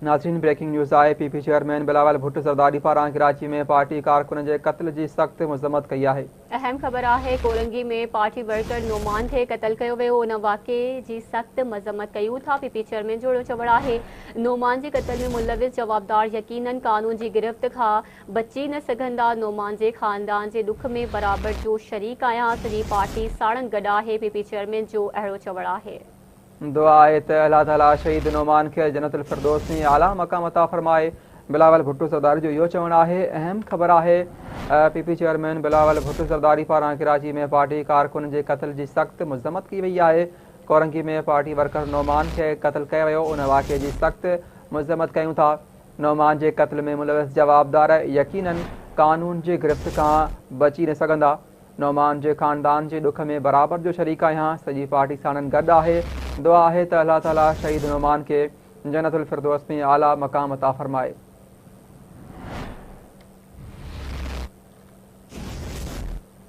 ناظرين breaking news آهي P P chairman Bilawal Bhutto Zardari پاران ڪراچي ۾ پارٽي ڪارڪن جي قتل جي سخت مذمت ڪئي آهي. اهم خبر آهي ڪورنگي ۾ پارٽي ورڪر نعمان کي قتل ڪيو ويو ان واقعي جي سخت مذمت ڪيون ٿا پي پي چيئرمين جو اهڙو چوڻ آهي نعمان جي قتل ۾ ملوث جوابدار يقينن قانون جي گرفت کان بچي نه سگهندا نعمان جي خاندان جي ڏک ۾ برابر جو شريڪ آهيان سڄي پارٽي ساڻن گڏ آهي پي پي چيئرمين جو اهڙو چوڻ آهي. دعا آهي ته الله تعالي شهيد نعمان کي جنت الفردوس ۾ اعليٰ مقام عطا فرمائي. بلاول ڀٽو زرداري جو اهو چوڻ آهي. اهم خبر آهي P P chairman Bilawal Bhutto Zardari پاران ڪراچي ۾ پارٽي ڪارڪن جي قتل جي سخت مذمت ڪئي وئي آهي. ڪورنگي ۾ پارٽي ورڪر نعمان کي قتل ڪيو ويو ان واقعي جي سخت مذمت ڪيون ٿا. نعمان جي قتل ۾ ملوث جوابدار يقينن قانون جي گرفت کان بچي نه سگهندا. نعمان جي خاندان جي ڏک ۾ برابر جو شريڪ آهيان، سڄي پارٽي ساڻن گڏ آهي، دعا آهي ته الله تعالي شهيد نعمان کي جنت الفردوس ۾ اعليٰ مقام عطا فرمائي.